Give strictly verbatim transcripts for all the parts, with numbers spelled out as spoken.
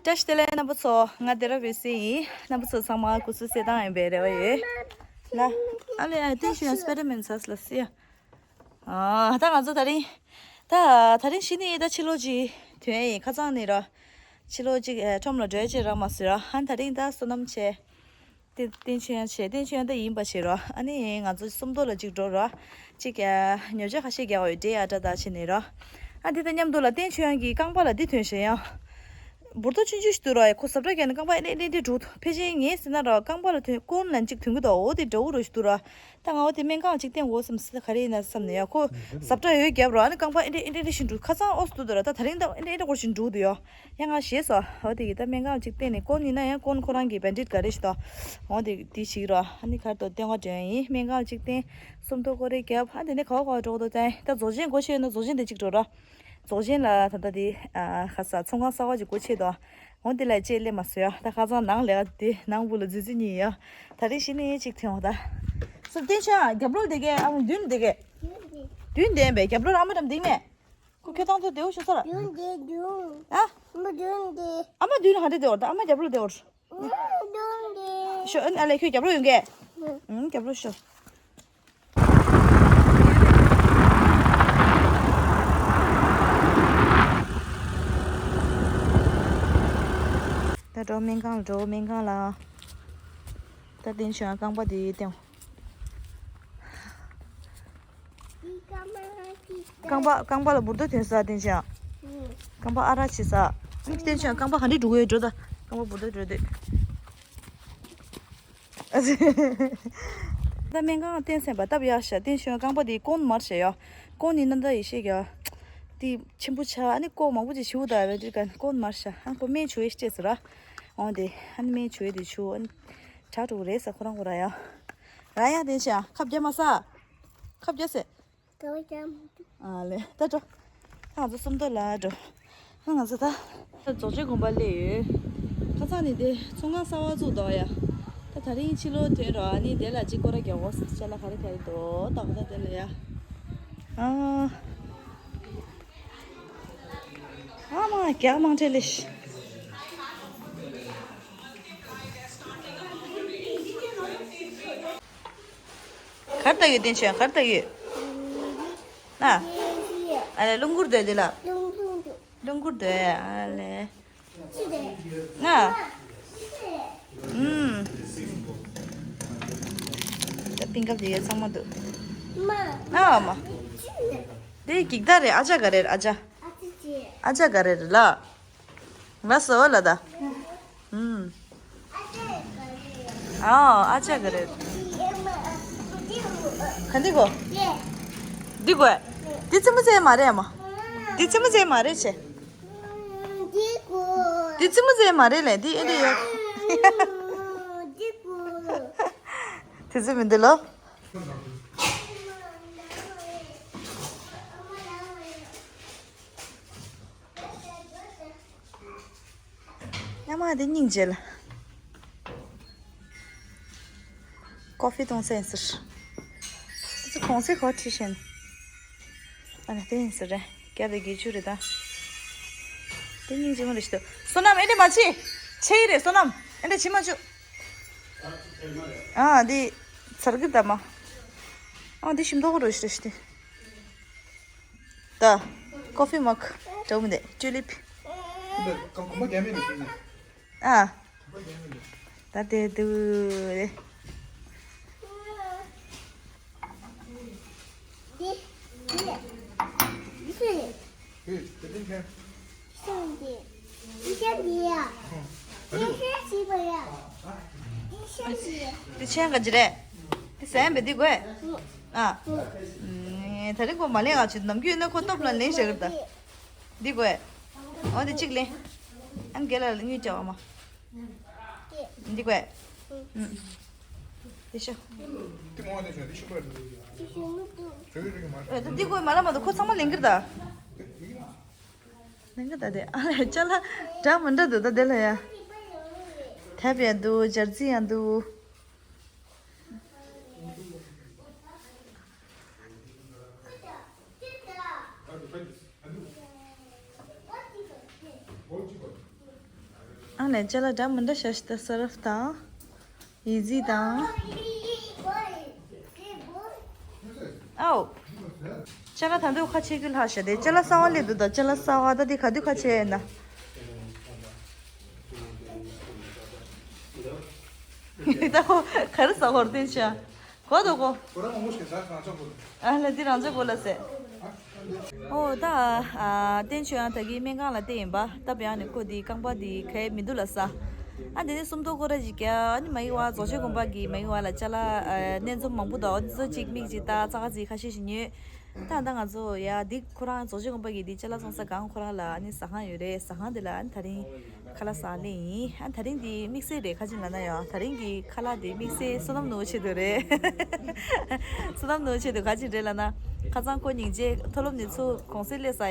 བཀྲ་ཤིས་བདེ་ལེགས་རྣམ་པ་ཚོ། ང་སྡེ་ར་བེ་སི་ཡིན། རྣམ་པ་ཚོ་ཚང་མ་སྐུ་གཟུགས་གསལ་ཐང་ཡིན་པའི་རེ་བ་ཡོད། ལ། ཨ་ལེ་ཨ་ཏིན་ཤུ་ཡང་སྤེ་ར་མེན་ཚ་ལ་སི་ཡ། ཨ་ད་ང་ཚོ་དེ་རིང་། ད་དེ་རིང་གཞི་ནས་ད་ཕྱི་ལོགས་ཅིག་ཐོན་ཡིན། ཁ་སང་ནས་ར། ཕྱི་ལོགས་ཅིག་ཨེ་ཁྲོམ་ལ་འགྲོ་ཡ་ཅིག་རག་མ་སོང་ར། ཨ་དེ་རིང་ད་བསོད་ནམས་ཆེ། ཏན་ཏན་ཆོས་དབྱངས་བྱས། ཏན་ཆོས་དབྱངས་ད་ཡིན་པ་བྱེད་རོགས། ཨ་ནི་ང་ཚོ་སུམ་མདོ་ལ་གཅིག་འགྲོ་རོགས། གཅིག་ཉོ་ཆ་ཁ་ཤས་རྒྱག་འོས་འབྲས་ཨ་ཏྲ་ད་བྱས་ནས་རོགས། ཨ་འདི་དང་མཉམ་དུ་ལ་ཏན་ཆོས་དབྱངས་ཀྱི་རྐང་པ་ལ་འདི་ཐོན་ཤག་ཡང་། འབུར་ཏོ་ཆུང་ཆུང་ཞིག་འདུག་རོགས། ཁོ་ཟབ་ཏྲ་རྒྱག་ནས་རྐང་པ་ཨེ་འདྲ་ཨེ་འདྲ་འགྲོ་ཕལ་ཆེར་ངའི་ཟེར་ན་རོགས། རྐང་པ་ལ་ཐོན་ཀོན་ལ་གཅིག་ཐོན་གི་འདུག་འོ་དེ་འདྲ་བོ་རོ་ཞིག་འདུག་རོགས། ད་ང་འོ་དེ་སྨན་ཁང་གཅིག་བསྟན་དགོས་བསམ་སི་ད་ག་རེ་ཡིན་ན་བསམ་ནས་ཡ། ཁོ་ཟབ་ཏྲ་ཡོད་རྒྱབ་རོགས། ཨ་ནི་རྐང་པ་ཨེ་འདྲ་ཨེ་འདྲ་ཨེ་འདྲ་ཞིག་འགྲོ། ཁ་སང་ཨོ་སི་འདུག་རོགས། ད་དེ་རིང་ད་ཨེ་འདྲ་ཨེ་འདྲ་སྐོར་ཞིག་འགྲོ་འདུག་ཡོ། ཡ་ང་ཞེས་སོ། འོ་དེ་གི་ད་སྨན་ཁང་གཅིག་བསྟན་ནས་ཀོན་ཡིན་ན་ཡང་ཀོན་ཁོ་རང་གི་བེན་ཌེཌ་ག་རེ་ཞིག་དང་། འོ་དེ་དེ་ཞིག་རོགས། ཨ་ནི་ཁར་དོ་བསྟན་དགོས་དྲན་ཡིན། སྨན་ཁང་གཅིག་བསྟན། སུམ་མདོ་སྐོར་རེ་རྒྱབ། ཨ་དེ་ནས་ག་བ་ག་བ་འགྲོ་འདུག་ད་ད་རྫོགས་ཆེན་སྒོ་ཕྱེ་ཡོད་ན་རྫོགས་ཆེན་དེ་གཅིག་འགྲོ་རོགས། རྫོགས་ཆེན་ལ་ད་ལྟ་དེ་ཨ་ཁ་ས་ཚོང་ཁང་གསར་བ་ཅིག་སྒོ་ཕྱེ་དོ། འོ་དེ་ལ་ཅེས་སླེབས་མ་སོང་ཡ། ད་ཁ་སང་ནང་ལས་ཀ་དེ་ནང་བུ་ལ་འཛུལ་འཛུལ་གཉིས་ཡ། ད་རེས་གཞི་ནས་གཅིག་ཐོན་འོ་ད། སུ་བསྟན་ཆ་རྒྱབ་ལོགས་དེ་གས་ཨ་མདུན་དེ་གས། མདུན་དེ་ཡིན་པས་རྒྱབ་ལོགས་ཨ་མ་འགྲམ་འདིག་མེད། ཁོ་ཁྱོད་ཐང་ཐོ་དེའུ་ཤོ་ས་ར། མདུན་དེ་མདུན། ཨ། མདུན་དེ། ཨ་མ་མདུན་ཧ་འདྲེ་དེ་འོར་ད་ཨ་མ་རྒྱབ་ལོགས་དེ་འོར། མདུན་དེ། ཤོ་ཨ་ལེ་ཁྱོད་རྒྱབ་ལོགས་ཡོང་གས། ཨུང་རྒྱབ་ལོགས་ཤོ། ད་འགྲོ་སྨན་ཁང་ལ་འགྲོ། སྨན་ཁང་ལ། ད་བསྟན་ཆོས་རྐང་པ་དེ་བསྟན། རྐང་པ་རྐང་པ་ལ་འབུར་ཏོ་ཐོན་ས་བསྟན་ཆོས། རྐང་པ་ཨ་རག་བྱེད་ས། བསྟན་ཆོས་རྐང་པ་ག་འདྲས་འགྲོ་གི་ཡོད་འགྲོ་ད། རྐང་པ་འབུར་ཏོ་འགྲོ་དུས། ད་སྨན་ཁང་བསྟན་སེམས་པ་སྟབས་ཡག་ཤག་བསྟན་ཆོས་རྐང་པ་དེ་ཀོན་མར་བྱས་ཡོད། ཀོན་ནི་ན་ད་ཡེ་ཤེས་ཀྱ། དེ་ཆེན་པོ་ཆགས་ཨ་ནི་ཀོ་མང་པོ་ཅིག་བྱིའུ་ད་བེ་ཏི་ཀ་ཀོན་མར་ཤག་ཨ་ཁོ་སྨན་བྱུག་ཡེ་ཤེས་ཟེར་ར། འོང་དེ་ཨ་ནི་སྨན་བྱུག་ཡེ་དེ་བྱུག་ཨ་ནི། དྲག་འགྲོ་གི་རེད་ས་ཁོ་རང་ཁོ་ར་ཡ། ར་ཡ་དེ་ཤ་ཁབ་རྒྱ་མ་ས། ཁབ་རྒྱ་སེ། ག་བ་རྒྱ་མ་འདུག་ཨ་ལེ་ད་འགྲོ། ང་ཚོ་སུམ་མདོ་ལ་འགྲོ། ང་ཚོ་ད། ད་རྫོགས་ཆེན་དགོན་པ་སླེབས་ཡོད། ཁ་སང་ནས་དེ་ཚོང་ཁང་གསར་བ་བཙུགས་འདུག་ཡ། ད་དེ་རིང་ཕྱི་ལོགས་ཐོན་རོགས། ཨ་ནི་དེ་ལ་གཅིག་སྐོར་ར་རྒྱག་དགོས་ཅ་ལག་ག་རེ་ག་རེ་འདུག་ད་ཁོ་ད་དེ་ལ་ཡ། ཨ། ཨ་མ་རྒྱག་མང་ཁྲེ་ལེ་ཤི། གར་ལྟ་ཡོད་བསྟན་ཆོས་གར་ལྟ་ཡོད། ཨ། ཨ་ལེ་རླུང་འཁོར་སྡོད་དེ་ལ། རླུང་འཁོར་སྡོད་ཨ་ལེ། ཨ། ཨུམ། ད་པིང་ཀབ་དེ་ཡ་ཚང་མ་འདུག་ཨ་མ། དེ་འགྱིག་ཐག་རེད། ཨ་ཅག་ག་རེ་རེད་ཨ་ཅག་ཨ་ཅག་ག་རེ་རེད་ལ། ལ་སོ་ལ་ད། ཨུམ། ཨ་ཨ་ཅག་ག་རེ། ག་འདི་གོ་འདི་གོ་འདི་ཙི་མོ་ཙེ་མ་རེད་མ། འདི་ཙི་མོ་ཙེ་མ་རེད་ཆེ། འདི་ཙི་མོ་ཙེ་མ་རེད་ལེ། འདི་ཨེ་འདྲ་ཡོད། དེ་ཙི་མི་འདི་ལོ། ཡ་མ་དེ་སྙིང་རྗེ་ལ། ཀོ་ཧྥི་གཏོང་ས་ཡིན་ཟེར། ཨ་ཙི་གོང་ཚད་གོ་ཁྲི་ཤན། ཨ་ནི་དེ་ཡིན་ཟེར་རེད། བརྒྱ་དང་བརྒྱད་ཅུ་རེད་ད། དེ་སྙིང་རྗེ་མོ་རེད་ཤི་ཏོ། བསོད་ནམས་ཨེ་འདྲ་མ་བྱེད། ཆེ་ཡི་རེད་བསོད་ནམས། ཨེ་འདྲ་བྱེད་མ་བཅུག་ཨ་འདི་ཚར་གི་ད་མ། ཨ་འདི་ཞིམ་མདོག་རོ་ཤི་རེ་ཤི་ཏེ། ད། ཀོ་ཧྥི་མག་འདྲ་བོ་མི་འདུག་ཅུ་ལིབ། འདི་གོང་མ་རྒྱ་མི་འདུག་ཨ། ད་དེ་དུ་རེད། འདི། འདི། འདི་སུ་རེད། ཧེ། དེ་ཏིང་ཁན། སུ་འདི། འདི་ཤ་འདི་ཡ། འདི་ཤ་ཞིག་པ་ཡ། འདི་ཤ་འདི། འདི་ཆེན་ག་ཅི་རེད། འདི་ཟན་པའི་འདི་དགོས། ཨ། ད་རིང་ཁོ་མ་ལེན་ཨ་ཆུ་ནམ་རྒྱུན་ནས་ཁོ་སྟོབས་ལ་ལེན་བཞག་གི་རེད་ད། འདི་དགོས། འོ་འདི་གཅིག་ལེན། ཨ་ནི་རྒན་ལགས་ལ་དངུལ་རྒྱག་པ་མ། འདི་དགོས། ཨུམ། འདི་ཤོ། འདི་མོ་ནས་ཤོ་འདི་ཤོ་པར་འདི། འདི་དགོས་མ་ལ་མ་དུ་ཁོ་ཚང་མ་ལེན་གི་རེད་ད། ལེན་གི་ད་དེ་ཨ་ལས་ཅ་ལག་འདྲ་མི་འདྲ་འདུག་ད་དེ་ལ་ཡ། ཐེབས་ཡང་འདུག་སྦྱར་རྩི་ཡང་འདུག་ནས་ཅ་ལག་འདྲ་མི་འདྲ་བཞག་ཤི་ད་ས་རབ་དང་། ཡི་ཛི་དང་། ཨའོ། ཅ་ལག་ད་འདོད་ཁ་ཆེ་རྒྱུ་ལྷག་ཤ་དེ་ཅ་ལག་གསར་བ་སླེབས་འདུག་ད་ཅ་ལག་གསར་བ་ད་དེ་ག་དུས་ཁ་ཆེ་ཡིན་ན། ད་ཁོ་ག་རེ་ཟ་ཧོར་བསྟན་ཤ། གོ་དོ་གོ། ཁོ་རང་མོ་ཞིག་ཟ་ཁང་ཆོག་གོ། ཨ་ལ་འདི་རང་ཚོ་གོ་ལ་ཟེ། ཨོ་ད། ཨ་བསྟན་ཆོས་ཡང་ད་གི་སྨན་ཁང་ལ་བསྟན་ཡིན་པ་ད་བྱས་ནས་ཁོ་འདི་རྐང་པ་འདི་གས་མི་འདུག་ལ་ས། ཨ་འདི་ནས་སུམ་མདོ་སྐོར་ར་ཞིག་ཀྱ་ཨ་ནི་མ་ཡི་བ་རྫོགས་ཆེན་དགོན་པ་གི་མ་ཡི་བ་ལ་ཅ་ལག་ཨ་སྣེ་འཛོམས་མང་པོ་འདུག་འདི་ཚོ་གཅིག་མིག་གཅིག་ལྟ་ཙག་ཙིག་ཁ་ཤས་ཤིག་ཉོས། ད་ད་ང་ཚོ་ཡ་འདི་ཁོ་རང་རྫོགས་ཆེན་དགོན་པ་གི་འདི་ཅ་ལག་བཙོང་ས་གང་ཁོ་རང་ལ་ཨ་ནི་ཟ་ཁང་ཡོད་རེད། ཟ་ཁང་འདི་ལ་ཨ་ནི་ད་རིང་ཁ་ལག་ཟ་ལེ་ཡིན། ཨ་ད་རིང་འདི་དམིགས་བསལ་རེད། ཁ་ཅིག་ལ་ན་ཡོད་ད་རིང་གི་ཁ་ལག་འདི་དམིགས་བསལ་བསོད་ནམས་ནོར་བུ་ཆེད་དུ་རེད། བསོད་ནམས་ནོར་བུ་ཆེད་དུ་ག་ཅིག་རེད་ལ་ན། ཁ་སང་ཁོ་སྙིང་རྗེ་མཐོ་སློབ་ནས་ཚུར་གུང་སེང་སླེབས་ས་ཡ།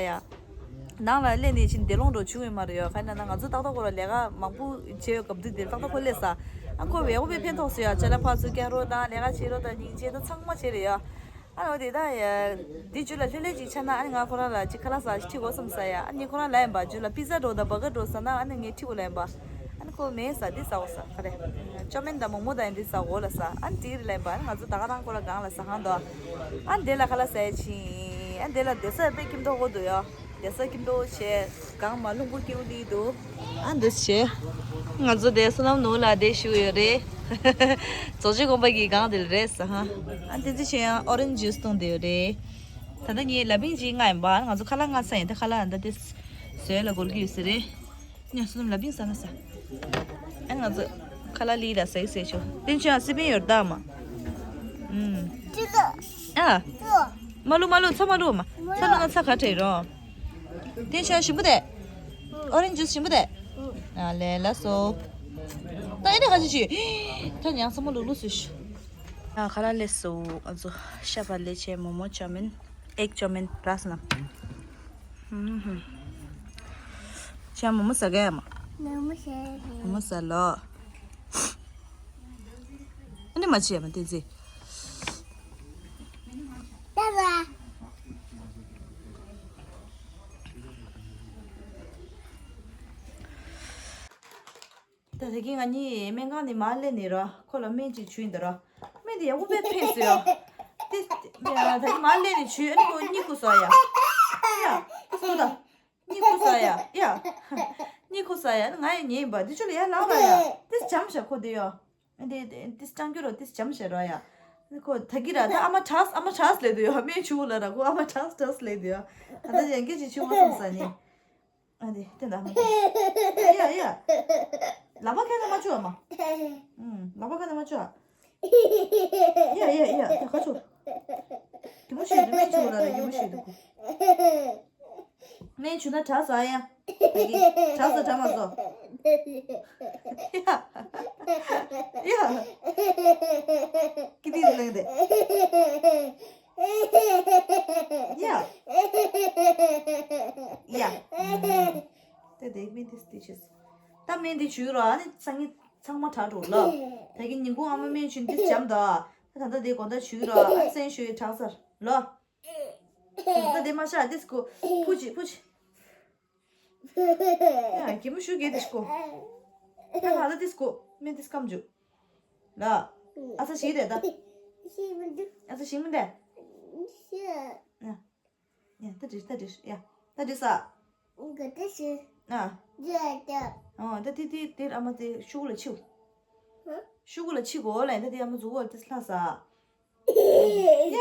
ནང་ལ་སླེབས་ནས་ཕྱིན་བདེ་སློང་འགྲོ་བྱུང་ཡོད་མ་རེད་ཡོད་ག་ན་ན་ང་ཚོ་ཏག་ཏག་ཁོ་ར་ལས་ཀ་མང་པོ་བྱས་ཡོད་སྐབས་དུས་དེར་ཏག་ཏག་ཁོ་སླེབས་ས། ཨ་ཁོ་བས་འོ་བས་ཕན་ཐོགས་སུ་ཡ་ཅ་ལག་ཕར་ཚུར་རྒྱག་རོགས་དང་ལས་ཀ་བྱེད་རོགས་དང་སྙིང་རྗེ་ད་ཚང་མ་བྱས་རེད་ཡ། ཨ་ནི་འོ་དེ་ད་ཡ། འདི་རྒྱུ་ལ་ལྷོད་ལྷོད་ཅིག་ཆགས་ན་ཨ་ནི་ང་ཁོ་རང་ལ་ཅིག་ཁ་ལག་ཟ་ཞིག་ཁྲིད་དགོས་བསམ་ས་ཡ། ཨ་ནི་ཁོ་རང་ལ་ཡིན་པ་རྒྱུ་ལ་པི་ཛ་འགྲོ་དང་བྷར་གར་འགྲོ་ཟ་ན་ཨ་ནི་ངས་ཁྲིད་དགོས་ལ་ཡིན་པ། ཨ་ནི་ཁོ་མེད་ཟ་འདི་ཟ་འོ་ཟ་ག་རེ། ཅོ་མིན་དང་མོག་མོག་དང་འདི་ཟ་འོ་ལ་ཟ་ཨ་ནི་དེ་རི་ལ་ཡིན་པ་ཨ་ནི་ང་ཚོ་ད་ག་རང་ཁོ་ར་གང་ལ་ཟ་ཁང་དོ། ཨ་ནི་དེ་ལ་ཁ་ལག་ཟ་ཡ་ཕྱིན། ཨ་ནི་དེ་ལ་སྡོད་ས་དཔེ་ཁྱིམ་ཐོག་གོ་འདུག་ཡོ། སྡོད་ས་ཁྱིམ་ཐོག་བྱས་གང་མ་རླུང་བུ་སྐྱེ་བོ་ལི་འདུག་ཨ་འདི་བྱས། ང་ཚོ་དེ་བསོད་ནམས་ནོར་ལ་དེ་ཞུ་ཡོད་རེད། རྫོགས་ཆེན་དགོན་པ་གི་སྒང་དེ་ལ་རེད་ཟ་ཧ། ཨ་དེ་ཚོ་ཆེ་ཡང་ཨོ་རེན་ཇི་ཇུས་བཏུང་དེ་ཡོད་རེད། ད་ལྟ་ངའི་ལ་བིང་ཅིག་ལྔ་ཡིན་པ་ང་ཚོ་ཁ་ལག་ལྔ་ས་ཡིན་ད་ཁ་ལག་ད་དེ་བཟོས་ལ་འགོར་གི་ཡོད་ས་རེད། ཉ་བསོད་ནམས་ལ་བིང་ཟ་ན་ཟ། ཨ་ང་ཚོ་ཁ་ལག་ལི་ལ་ཟ་གི་ཟེར་ཆོག་བསྟན་ཆོས་ཨ་སི་པན་ཡོད་ད་མ། ཨུམ། ཨ། མ་ལུ་མ་ལུ་ཚ་མ་ལུ་མ། ཚ་ལུ་ང་ཚ་ག་ཁྲེ་རོ། དེ་ཤ་ཞིམ་པོ་དེ། ཨོ་རེན་ཇི་ཇུས་ཞིམ་པོ་དེ། ཨ་ལེ་ལ་སོ། ད་ཨེ་ནི་ཁ་ཅིག་ཞིག་ད་ཉང་ཚ་མ་ལུག་ལུག་སུ་ཞིག་ཨ་ཁ་ལ་ལེ་སོ། ཨ་ཚོ་ཤ་བ་ལེ་ཆེ་མོ་མོ་ཅོ་མིན། ཨེག་ཅོ་མིན་ར་སི་ན། ཤ་མོ་མོ་ཟ་ག་ཡ་མ། མོ་མོ་ཟ་ལོ། ཨ་ནི་མ་ཅི་ཡ་མ་དེ་ཛི། ད་དེ་གིན་ང་གཉིས་སྨན་ཁང་ནས་མར་སླེབས་ནས་ར་ཁོ་ལ་སྨན་ཅིག་བྱུགས་ཡིན་ད་ར། སྨན་དེ་ཡག་པོ་དཔེ་ཕན་སོང་ཡ། དེ་ད་གིན་མར་སླེབས་ནས་བྱུགས་ཨ་ནི་ཁོ་གཉིད་ཁུག་སོང་ཡ། ཡ། ཨ་སོ་ད། གཉིད་ཁུག་སོང་ཡ། ཡ། གཉིད་ཁུག་སོང་ཡ་ང་ཡང་ཉལ་ཡིན་པ་འདི་ཆུ་ལ་ཡར་ལངས་ར་ཡ། དེ་འཇམ་ཤ་ཁོ་དེ་ཡ། ཨ་དེ་དེ་དེ་སྤྱང་རྒྱུ་རོ་དེ་འཇམ་ཤ་ར་ཡ། ཁོ་ད་གི་ར་ད་ཨ་མ་དྲགས་ཨ་མ་དྲགས་ལས་དུ་ཡ་སྨན་ཆུ་བོ་ལ་ར་ཁོ་ཨ་མ་དྲགས་དྲགས་ལས་དུ་ཡ། ད་ད་ཡང་སྐད་ཅིག་ཆུ་བོ་སོང་ས་ནི། ཨ་དེ་དེ་འདྲ་མི་འདུག་ཡ་ཡ། ལག་པ་ཁ་ནས་མ་བཅུག་ཨ་མ། ཨུམ། ལག་པ་ཁ་ནས་མ་བཅུག་ཨ། ཡ་ཡ་ཡ་ད་ཁ་ཆུ། གི་མོ་ཤེས་འདུག་སྨན་ཆུ་བོ་ལ་ར་གི་མོ་ཤེས་འདུག་སྨན་ཆུ་ན་དྲག་ཟ་ཡ། ད་གི་དྲག་ཟ་དྲག་མ་ཟོ། ཡ། ཡ། ཀི་དི་ལེང་དེ། ཡ། ཡ། དེ་དེ་སྨན་དེ་སྟི་ཆེས། ད་སྨན་དེ་བྱུགས་རོགས་ཨ་ནི་སང་ཉིན་ཚང་མ་དྲག་འགྲོ་ལོ། ད་གི་ཉིན་གུང་ཨ་མ་སྨན་བྱུགས་འདི་འཇམ་ད། ད་ད་ལྟ་དེ་དགོང་དག་བྱུགས་རོགས་ཨ་ནི་སེམས་ཤོད་དྲག་ཚར་ལོ། ད་ལྟ་དེ་མ་ཤ་དེ་སྐོ་ཕུ་ཅི་ཕུ་ཅི། ཡ་གི་མོ་ཤུ་གེ་དེ་སྐོ། ད་ད་ལྟ་དེ་སྐོ་སྨན་དེ་སྐམ་བྱུགས། ལ། ཨ་ཚ་ཞིག་རེད་ད། ཞིག་མི་འདུག་ཨ་ཚ་ཞིག་མི་འདུག་ཞིག་ཡ། ཡ་ད་འགྲིག་ད་འགྲིག་ཡ། ད་འགྲིག་ས། འགྲིག་ད་ཞིག་ཨ། འགྲིག་ད། ཨོ་ད་དེ་དེ་དེར་ཨ་མ་དེ་ཤུ་གུ་ལ་ཆིའུ། ཧ། ཤུ་གུ་ལ་ཆི་གོ་ལ་ད་དེ་ཨ་མ་ཟུག་གོ་ལ་དེ་ལྷ་ས། ཡ།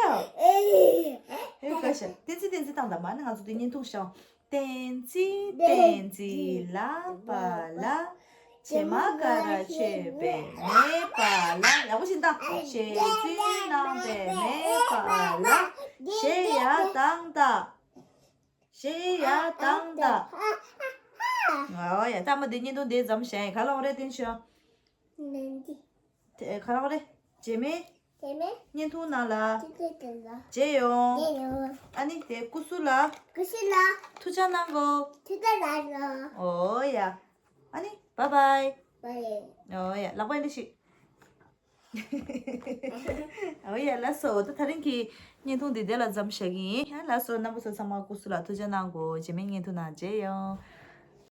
ཧེ་ཀ་ཤ་བསྟན་འཛིན་བསྟན་འཛིན་བཏང་དང་མ་ནི་ང་ཚོ་དེ་བརྙན་ཐུང་ཤོག་བསྟན་འཛིན་བསྟན་འཛིན་ལ་པ་ལ། བྱེ་མ་ཀ་ར་བྱེད་པའི་མེ་པ་ལ། ཡག་པོ་ཞིག་བཏང་། རྗེ་བཙུན་གནང་བའི་མེ་པ་ལ། གཞས་ཡར་བཏང་དང་། གཞས་ཡར་བཏང་དང་། ཨོ་ཡ་ད་མ་འདི་བརྙན་ཐུང་འདི་ཙམ་བཞག་ཡིན། ག་ལ་འོ་རེད་བསྟན་ཤོག་ནན་ཏི། དེ་ག་རེ་རེད། རྗེས་མའི་རྗེས་མའི་བརྙན་ཐུང་ནང་ལ་ཁྱེད་ཚོ་དེ་ལ་མཇལ་ཡོང་། མཇལ་ཡོང་། ཨ་ནི་དེ་སྐུ་གཟུགས་ལ་སྐུ་གཟུགས་ལ་ཐུགས་ཅག་གནང་གོ་ཐུགས་ཅག་གནང་གོ་ཨོ་ཡ། ཨ་ནི་བཱའི་བཱའི། བཱའི། ཨོ་ཡ་ལག་པ་འདི་ཞིག་ཨོ་ཡ་ལགས་སོ། ད་ད་རིང་གི་བརྙན་ཐུང་འདི་དེ་ལ་མཚམས་བཞག་གི་ཡིན། ཡ་ལགས་སོ། རྣམ་པ་ཚོ་ཚང་མ་སྐུ་གཟུགས་ལ་ཐུགས་ཅག་གནང་གོ་རྗེས་མའི་བརྙན་ཐུང་ནང་མཇལ་ཡོང་།